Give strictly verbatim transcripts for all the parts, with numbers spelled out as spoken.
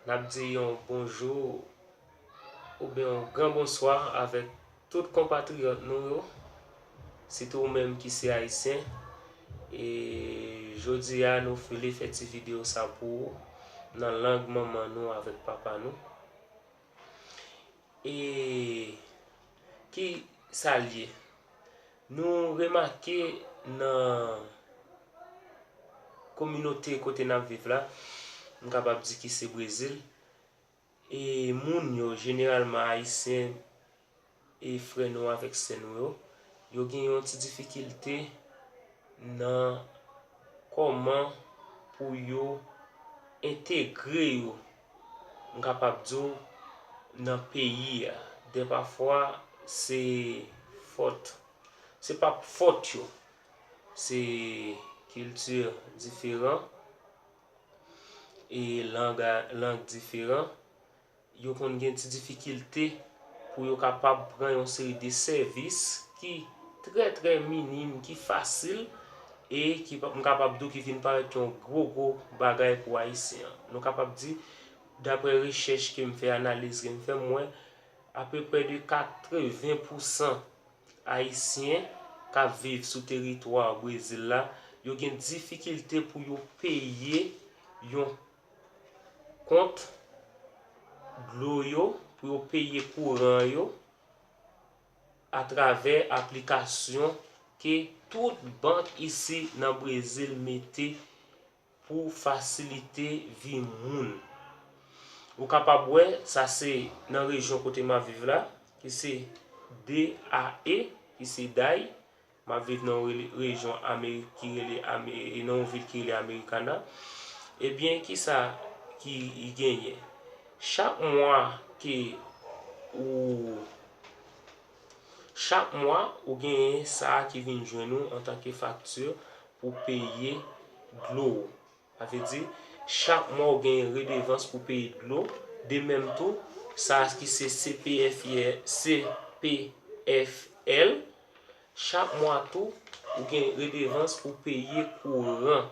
N ap di yon bonjou oubyen yon gran bonswa avèk tout konpatriyòt nou yo, sitou ou menm ki se ayisyen. E jodi a, nou vle fè ti videyo sa pou ou nan lang manman nou avèk papa nou. E ki sa l ye? Nou remake nan kominote kote n ap viv la, m kapab di ki se Brezil, e moun yo, jeneralman ayisyen, e frè nou avèk sè nou yo, yo gen yon ti difikilte nan kòman pou yo entegre yo, m kapab di w, nan peyi a. Dèpafwa, se fòt, se pa fòt yo, se kilti diferan e lang, lang diferan. Yo konn gen ti difikilte pou yo kapab pran yon seri de sèvis ki trè, trè minim, ki fasil, e ki, m kapab di w, ki vin parèt yon gwo, gwo bagay pou ayisyen an. Nou kapab di, daprè rechèch ke m fè, analiz ke m fè, m wè apeprè de katreven pousan ayisyen k ap viv sou teritwa Brezil la, yo gen difikilte pou yo peye yon kont dlo yo, pou yo peye kouran yo, atravè aplikasyon ke tout bank isi nan Brezil mete pou fasilite vi moun. Ou kapab wè, sa se nan rejyon kote m ap viv la, ki se D A E, ki se day. M ap viv nan yon rele-, rejyon Amerik ki rele Ame-, nan yon vil ki rele Americana. Ebyen, kisa ki genyen? Chak mwa ke ou, chak mwa, ou genyen sa ki vin jwenn ou antanke fakti pou peye dlo ou. Sa vle di, chak mwa ou gen redevans pou peye dlo. De menm tou, sa ki se C P F, C P F L, chak mwa tou, ou gen redevans pou peye kouran.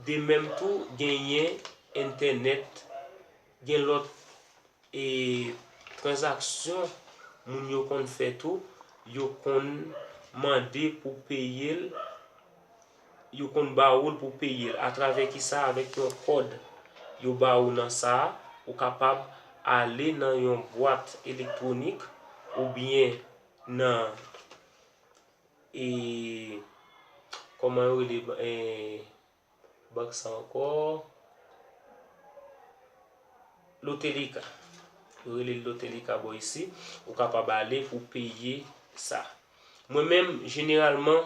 De menm tou, genyen entènèt, gen lòt e tranzaksyon moun yo konn fè tou, yo konn mande pou peye l, yo konn ba ou l pou peye l. Atravè kisa? Avèk yon kòd yo ba ou nan sa a, ou kapab ale nan yon bwat elektwonik oubyen nan, e, kòman yo rele, e, bank sa ankò? Lotelika. Yo rele l Lotelika bò isi. Ou kapab ale pou peye sa. Mwen menm, jeneralman,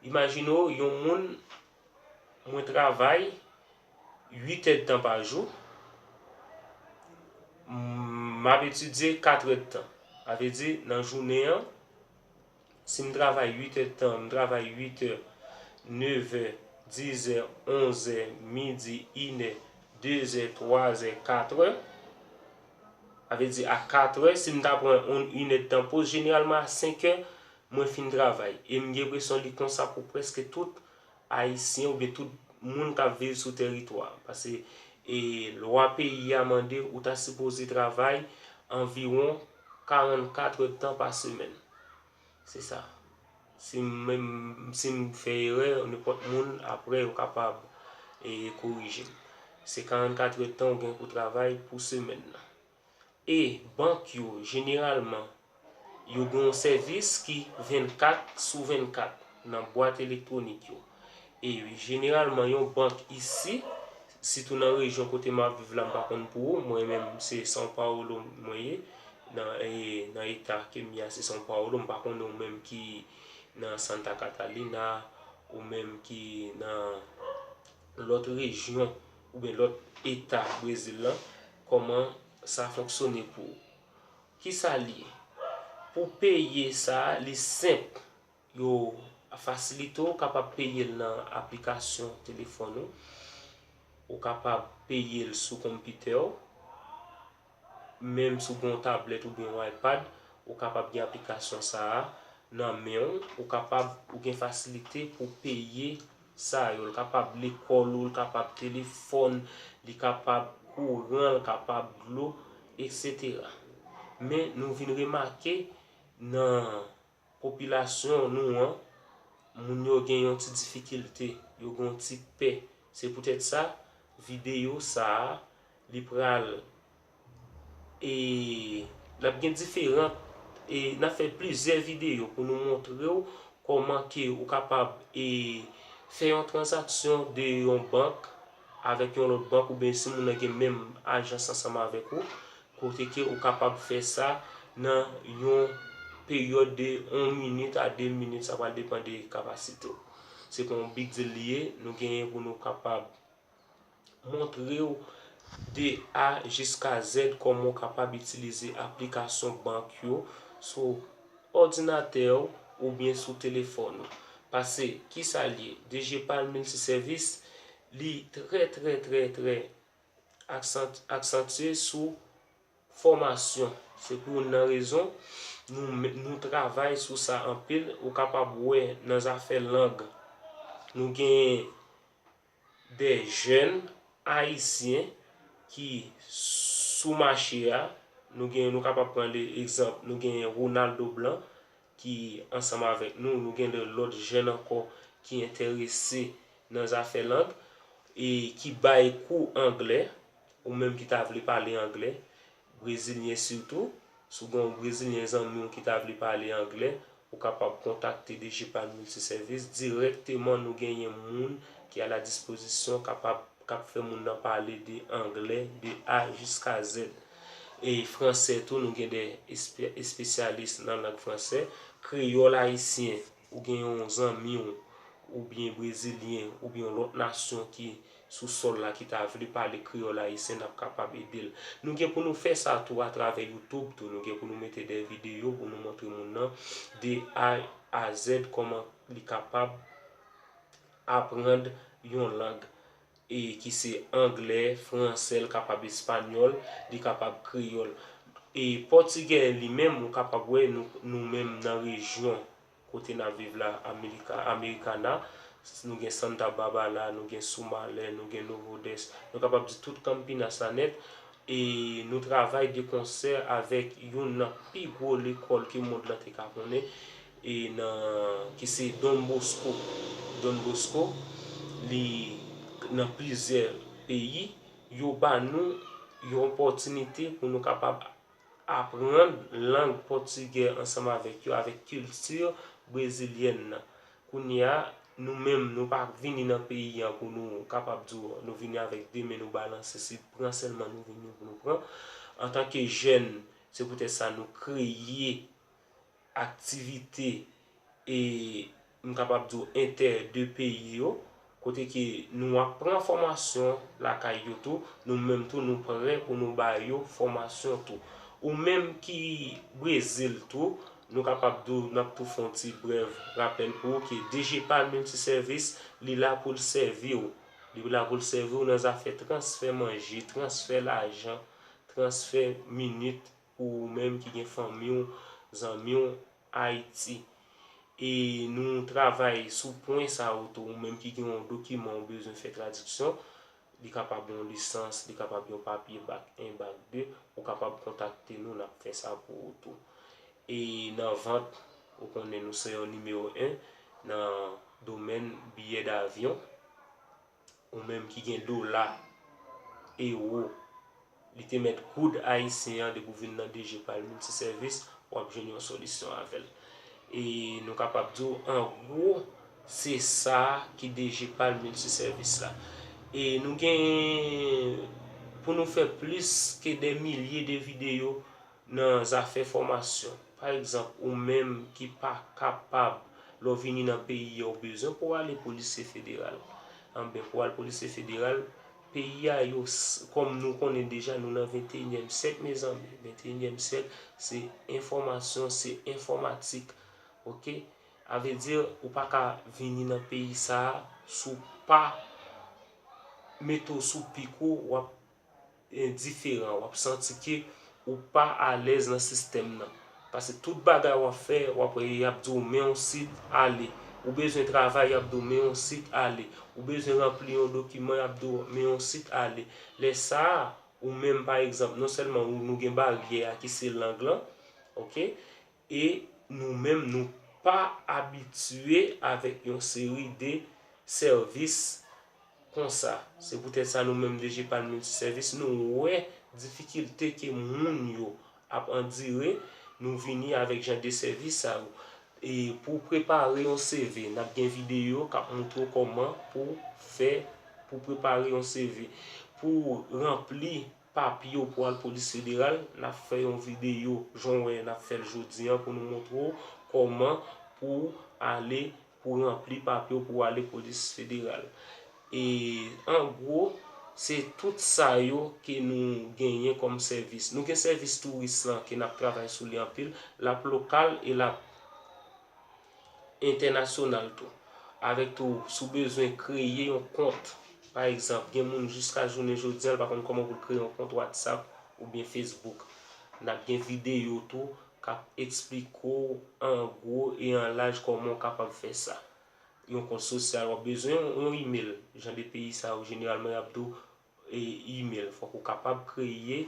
imajine w, yon moun, mwen travay uit èdtan pa jou, m ap etidye kat èdtan. Sa vle di, nan jounen an, si m travay uit èdtan, m travay uit è, nèf è, dis è, onz è, midi, inè, de zè, twa zè, kat è. Sa vle di a kat è, si m ta pran yon, inèdtan poz, jeneralman a senk è, mwen fin travay. E m gen enpresyon li konsa pou prèske tout Ayisyen oubyen tout moun k ap viv sou teritwa. Paske, e, lwa peyi a mande ou ta sipoze travay anviwon karannkat èdtan pa semèn. Se sa. Si m, si m fè erè, nenpòt moun, apre, yo kapab, e, korije m. Se karannkat èdtan ou gen pou travay pou semèn nan. E bank yo, jeneralman, yo gen yon sèvis ki vennkat sou vennkat nan bwat elektwonik yo. E jeneralman, yon bank isi, sitou nan rejyon kote m ap viv la, m pa konn pou ou, mwen menm, se São Paulo mwen ye, nan, e, nan eta ke m ye a, se São Paulo, m pa konnen ou menm ki nan Santa Catarina, ou menm ki nan lòt rejyon oubyen lòt eta Brezil lan, kòman sa fonksyone pou ou. Kisa l ye? Pou peye sa, li senp. Yo fasilite w kapab peye l nan aplikasyon telefòn ou. Ou kapab peye l sou konpitè w. Menm si w gen yon tablèt oubyen yon iPad, ou kapab gen aplikasyon sa a nan men w. Ou kapab, ou gen fasilite pou peye sa yo. Li kapab lekòl ou, li kapab telefòn, li kapab kouran l kapab, dlo, etsetera. Men nou vin remake nan popilasyon nou an, moun yo gen yon ti difikilte, yo gen yon ti pè. Se poutèt sa, videyo sa a, li pral, e, l ap gen diferan, e, n ap fè plizyè videyo pou nou montre w kòman ke ou kapab, e, fè yon tranzaksyon de yon bank avèk yon lòt bank, oubyen si moun nan gen menm ajans ansanm avèk ou, kote ke ou kapab fè sa nan yon peryòd de yon minit a de minit, sa pral depann de kapasite w. Se pa yon big deal li ye, nou genyen pou nou kapab montre w de A jiska Z kòman w kapab itilize aplikasyon bank yo sou òdinatè w oubyen sou telefòn ou. Paske, kisa l ye? Digipal Multiservice, li trè, trè, trè, trè aksan-, aksantye sou fòmasyon. Se pou youn nan rezon nou, nou travay sou sa anpil. Ou kapab wè nan zafè lang, nou gen de jèn ayisyen ki sou mache a. Nou gen, nou kapab pran de egzanp, nou gen Ronaldo Blanc ki ansanm avèk nou. Nou gen de lòt jèn ankò ki enterese nan zafè lang e ki bay kou anglè, ou menm ki ta vle pale anglè, brezilyen sitou. Si w gen yon brezilyen zanmi w ki ta vle pale anglè, ou kapab kontakte Digipal Multiservice dirèkteman. Nou genyen moun ki a la dispozisyon kapab, k ap fè moun nan pale de anglè, de A jiska Z. E fransè tou, nou gen de espe-, espesyalis nan lang fransè. Kreyòl ayisyen, ou gen yon zanmi w, oubyen brezilyen, oubyen yon lòt nasyon ki sou sòl la ki ta vle pale kreyòl ayisyen, n ap kapab ede l. Nou gen pou nou fè sa tou atravè YouTube tou. Nou gen pou nou mete de videyo pou nou montre moun nan de A a Z kòman li kapab aprann yon lang, e ki se anglè, fransè, l kapab espanyòl, li kapab kreyòl. E pòtigè li menm, ou kapab wè nou, nou menm nan rejyon kote n ap viv la, Amerika, Americana, nou gen Santa Barbara la, nou gen Sumaré, nou gen Novo Odés, nou kapab di tout Campinas la nèt, e nou travay de konsè avèk youn nan pi gwo lekòl ke mond lan te ka konnen, e nan, ki se Don Bosco. Don Bosco, li nan plizyè peyi, yo ba nou yon opòtinite pou nou kapab aprann lang pòtigè ansanm avèk yo, avèk kilti brezilyèn nan. Kounye a, nou menm, nou pa vini nan peyi an pou nou kapab di w, nou vini avèk de men nou balanse, se pran sèlman nou vini pou nou pran. Antanke jèn, se poutèt sa nou kreye aktivite, e m kapab di w, entè de peyi yo, kote ke nou ap pran fòmasyon lakay yo tou, nou menm tou nou prè pou nou ba yo fòmasyon tou. Ou menm ki Brezil tou, nou kapab di w, n ap tou fè yon ti brèv rapèl pou ou ke Digipal Multiservice, li la pou l sèvi w. Li la pou l sèvi w nan zafè transfè manje, transfè lajan, transfè minit pou ou menm ki gen fanmi w, zanmi w Ayiti. E nou travay sou pwen sa yo tou. Ou menm ki gen yon dokiman ou bezwen fè tradiksyon, li kapab yon lisans, li kapab yon papye bak en, bak de, ou kapab kontakte nou, n ap fè sa pou ou tou. E nan vant, ou konnen nou se yon nimewo en nan domèn biyè davyon. Ou menm ki gen dola, ewo, li te mèt goud ayisyen an, depi w vin nan Digipal Multiservice, w ap jwenn yon solisyon avè l. E nou kapab di w, an gwo, se sa ki Digipal Multiservice la. E nou gen pou nou fè plis ke dè milye de videyo nan zafè fòmasyon. Pa egzanp, ou menm ki pa kapab, lè w vini nan peyi a, ou bezwen pou w ale polisye federal. Anben, pou w al polisye federal, peyi a, yo, s-, kòm nou konnen deja, nou nan venteyinyèm syèk, mezanmi. Venteyinyèm syèk, se enfòmasyon, se enfòmatik. Oke? A vle di, ou pa ka vini nan peyi sa a, si w pa mete w sou pik ou, w ap e, diferan, w ap santi ke ou pa alèz nan sistèm nan. Paske tout bagay w ap fè, w ap wè y ap di w men yon sit, ale. Ou bezwen travay, y ap di w men yon sit, ale. Ou bezwen ranpli yon dokiman, y ap di w men yon sit, ale. Lè sa a, Ou menm, pa egzanp, non sèlman ou, nou gen baryè a ki se lang lan, oke, e nou menm, nou pa abitye avèk yon seri de sèvis konsa. Se poutèt sa, nou menm, DG Pal Miltisèvis, nou wè difikilte ke moun yo ap andire, nou vini avèk jan de sèvis sa yo. E pou prepare yon C V, n ap gen videyo k ap montre w kòman pou fè, pou prepare yon C V. Pou ranpli papye w pou al polis federal, n ap fè yon videyo, jan w wè n ap fè l jodi an, pou nou montre w kòman pou ale, pou ranpli papye w pou ale polis federal. E, an gwo, se tout sa yo ke nou genyen kòm sèvis. Nou gen sèvis touris lan ke n ap travay sou li anpil, l ap lokal e l ap entènasyonal tou. Avèk tou, si w bezwen kreye yon kont, pa egzanp, gen moun jiska jounen jodi an, l pa konn kòman pou l kreye yon kont WhatsApp oubyen Facebook. N ap gen videyo tou k ap eksplike w an gwo e an laj kòman w kapab fè sa. Yon kont sosyal, w ap bezwen yon, yon email. Jan de peyi sa yo, jeneralman, y ap di w, e, email. Fòk ou kapab kreye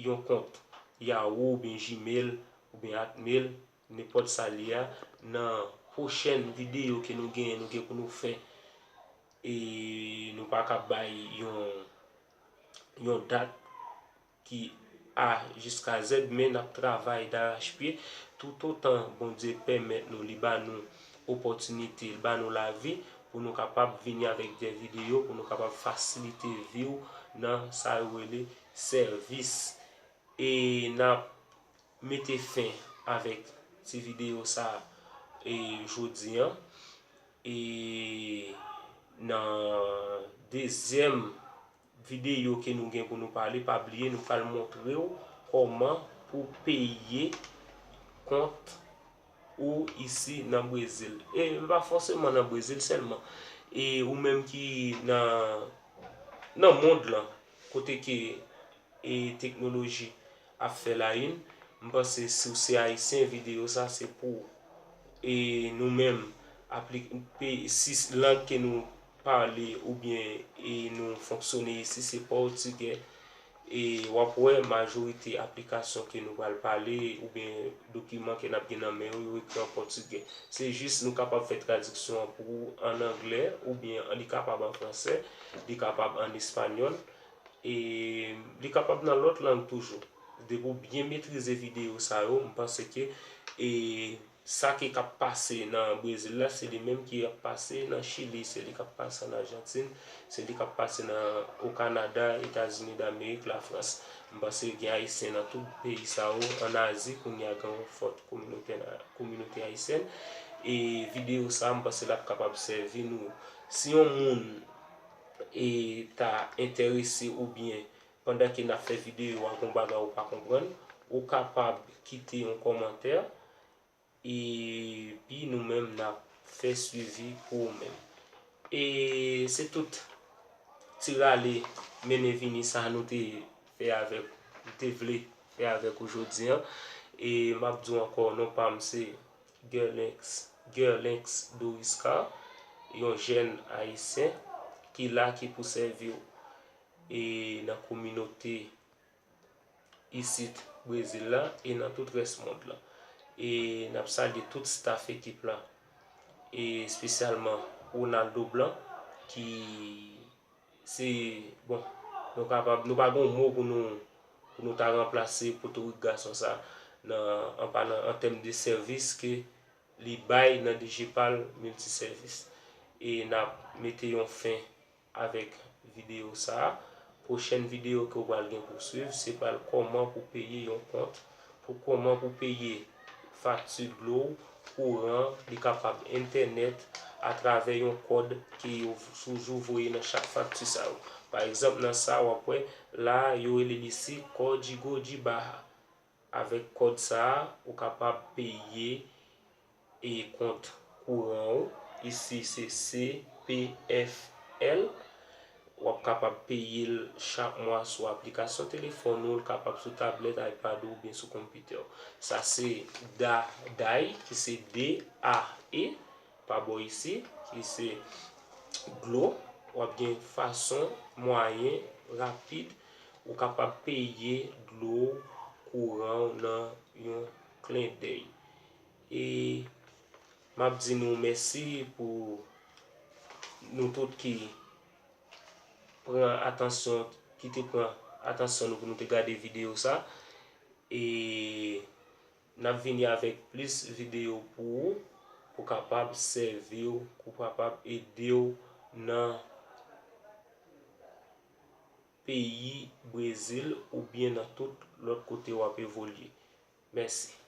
yon kont Yahoo oubyen Gmail oubyen Hotmail, nenpòt sa l ye a, nan pwochèn videyo ke nou genyen, nou gen pou nou fè. E nou pa ka bay yon, yon dat ki A jiska Z, men n ap travay darachpye toutotan Bondye pèmèt nou, li ba nou opòtinite, li ba nou lavi pou nou kapab vini avèk de videyo, pou nou kapab fasilite vi w nan sa yo rele sèvis. E n ap mete fen avèk ti videyo sa a, e, jodi an. E nan dezyèm videyo ke nou gen pou nou pale, pa bliye, nou pral montre w kòman pou peye kont ou isi nan Brezil. E pa fòseman nan Brezil sèlman. E ou menm ki nan, nan mond lan, kote ke, e, teknoloji ap fè la une, m panse si w se ayisyen, videyo sa se pou ou. E nou menm, apli-, pe-, si lang ke nou pale oubyen, e, nou fonksyone isi, se pòtigè. E w ap wè majorite aplikasyon ke nou pral pale oubyen dokiman ke n ap gen nan men yo, yo ekri an pòtigè. Se jis nou kapab fè tradiksyon an pou ou an anglè oubyen li kapab an fransè, li kapab an espanyòl, e li kapab nan lòt lang toujou. Depi w byen metrize videyo sa yo, m panse ke, e, sa ki k ap pase nan Brezil la, se li menm ki ap pase nan Chili, se li k ap pase an Ajantin, se li k ap pase nan, o Kanada, Etazini Damerik, Lafrans. M panse gen Ayisyen nan tout peyi sa yo, an Azi, kounye a gen yon fòt kominote, kominote ayisyèn. E videyo sa, m panse l ap kapab sèvi nou. Si yon moun, e, ta enterese oubyen pandan ke n ap fè videyo a, gon bagay ou pa konprann, ou kapab kite yon kòmantè, epi nou menm n ap fè swivi pou ou menm. E se tout ti rale mennen vini sa nou te fè avèk, nou te vle fè avèk ou jodi an. E m ap di w ankò, non pa m se Gerlinx, Gerlinx Doriscar, yon jèn ayisyen ki la, ki pou sèvi w, e nan kominote isit Brezil la e nan tout rès mond lan. E n ap salye tout staff ekip la, e espesyalman Ronaldo Blanc, ki se, bon, nou kapab, nou pa gen yon mo pou nou, pou nou ta ranplase potorik gason sa nan, an palan, an tèm de sèvis ke li bay nan Digipal Multiservice. E n ap mete yon fen avèk videyo sa a. Pwochèn videyo ke w pral gen pou swiv, se pral kòman pou peye yon kont, pou kòman pou peye fakti dlo w, kouran, li kapab entènèt, atravè yon kòd ke yo toujou voye nan chak fakti sa yo. Pa egzanp, nan sa, w ap wè, la, yo rele li isi Código de Barra. Avèk kòd sa a, ou kapab peye e kont kouran ou. Isi se C P F L. W ap kapab peye l chak mwa sou aplikasyon telefòn ou, l kapab sou tablèt, iPad ou oubyen sou konpitè w. Sa se Da, Dae, ki se D A E, pa bò isi, ki se dlo. W ap gen fason, mwayen, rapid ou kapab peye dlo w, kouran w nan yon klendèy. E m ap di nou mèsi pou nou tout ki pran atansyon, ki te pran atansyon nou pou nou te gade videyo sa. E n ap vini avèk plis videyo pou ou, pou kapab sèvi w, pou kapab ede w nan peyi Brezil oubyen nan tout lòt kote w ap evolye. Mèsi.